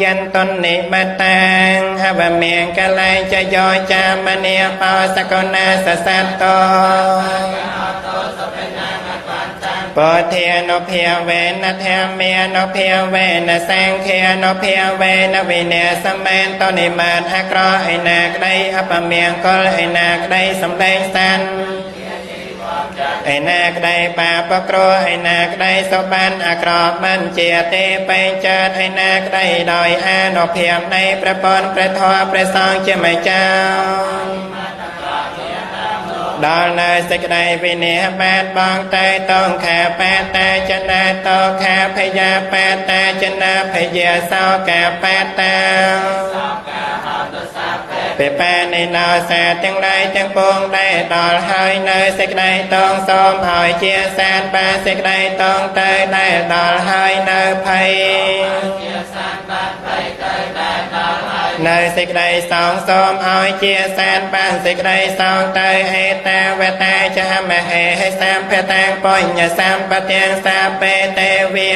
យន្តនិមតាំងអវមង្គលែងចយោចាមនីបោសកុណាសសត្តោពុទ្ធានុភាវេនធម្មានុភាវេនសង្ឃានុភាវេនវិន័យសមេនតនិមតអក្រឯណាក្តីអពមង្គលឯណាក្តីសំដែងសានឯណាក្តីបាបគ្រោះឯណាក្តីសុបានអាក្រក់មិនជាទេបែងចាតឯណាក្តីដោយអានុភាពនៃព្រះពនព្រះធម៌ព្រះសង្ឃជាម្ចាស់ដល់នៅសេចក្តីវិនិច្ឆ័យបានបងតែតងខាបាតាចនាតោខាភយាបាតាចនាភយាសោកាបាតាពេបានិណោសាទាំងឡាយទាំងពួងដែលដល់ហើយនៅសេចក្តីតងសូមឲ្យជាសានបានសេចក្តីតងទៅដែលដល់ហើយនៅភ័យនៅសេចក្តីសងសូមឲ្យជាសានបានសេចក្តីសងទៅហេតាវតាចមហេហេសម្ភតាំងបញ្ញសម្បទាំងសាពេទេវា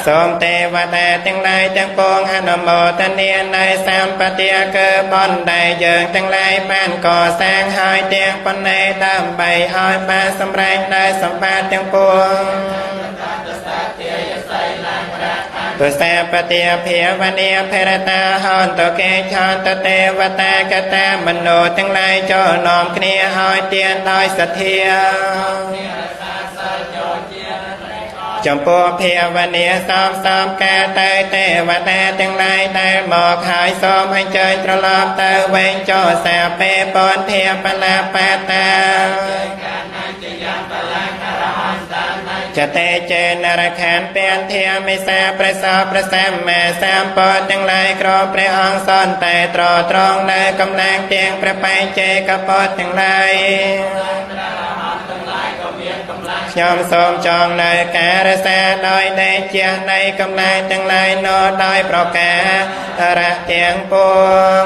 សូមទេវតាទាំងឡាយទាំងពួងអនុមោទនានៅសម្បទាគឺបុណ្យដែលយើងទាំងឡាយបានកសាងហើយទាំងប៉ុណ្ណេះដើម្បីឲ្យបានសម្រេចនៅសម្បត្តិទាំងពួងទុសាបតិភាវនាភរតាហន្តកេឆន្តទេវតាកតាមនោទាំងឡាយចូលនាំគ្នាឲ្យទានដោយសទ្ធាចំពោះភាវនាសំសំកាលទៅទេវតាទាំងឡាយដែលមកហើយសូមអញ្ជើញត្រឡប់ទៅវិញចូលសាពេពនធាបលាបាតាចតេចេនរខានពន្ធាមិសាព្រះសោព្រះសម្មាសម្ពុទ្ធទាំងឡាយគ្រប់ព្រះអង្គសន្តែត្រត្រង់នៅកម្លាំងទាំងព្រះបញ្ចេកពុទ្ធទាំងឡាយខ្ញុំសូមចងនៅការរក្សាដោយដេកជះនៃកម្លាំងទាំងឡាយនោះដោយប្រការរៈទាំងពួង។